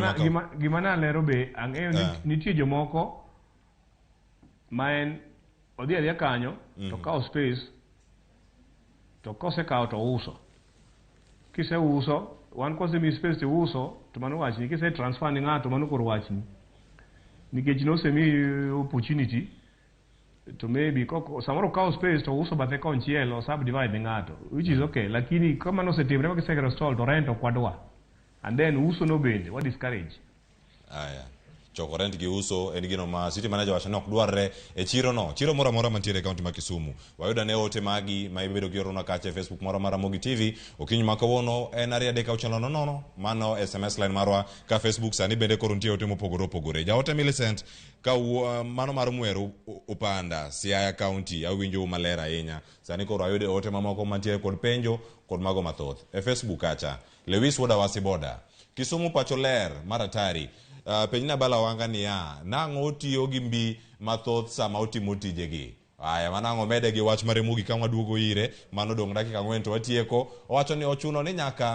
Okinyi gima ma ka- gima gima nalero be ang'eyo ni Ah. nitie jomoko ma en odhi adhiya kanyo to kawo space to kosekawo to uso. Kiseuso, wan kwasemiyi space to iuso to mano wachni, kise transfer ni ng'ato mano koro wachni. Nikech nosemiyi opportunity to maybe kok samoro okawo space to uso bathe konchiel o subdivide ne ng'ato which is okay lakini ka mano osetimre ma kisegero stall to rent ok wadwa and then uso no bende wa discourage Aya. Choko rent gi uso en gino ma city manager wacho ni ok dwarre e chiro no. Chiro moro amora mantiere e kaunti ma Kisumu. Wayudo ane ote magi ma ibedo kioronwa kacha e Facebook marwa mar Ramogi TV. Okinyi ma kawuono en 23600 mano SMS line marwa ka Facebook sani bende koro nitie ote mopogore opogore. Jaote Millicent ka wuo- mano mar Mweru Upanda, Siaya County, awinjou maler ahinya. Sani koro ayudo ote mamoko mantiere kod penjo kod mago mathoth. E Facebook kacha, Lewis Wuod Awasi Boda. Kisumu pacho ler mar atari. Uh, penjna Bala Wanga niya, nang'o otiyo gi mbi mathoth sama otimo tijegi? Aya, manang'o mede gi wach mare mogik ka waduogo ire, mano dong' dakika ang'wen to watieko. Owacho ni ochuno ni nyaka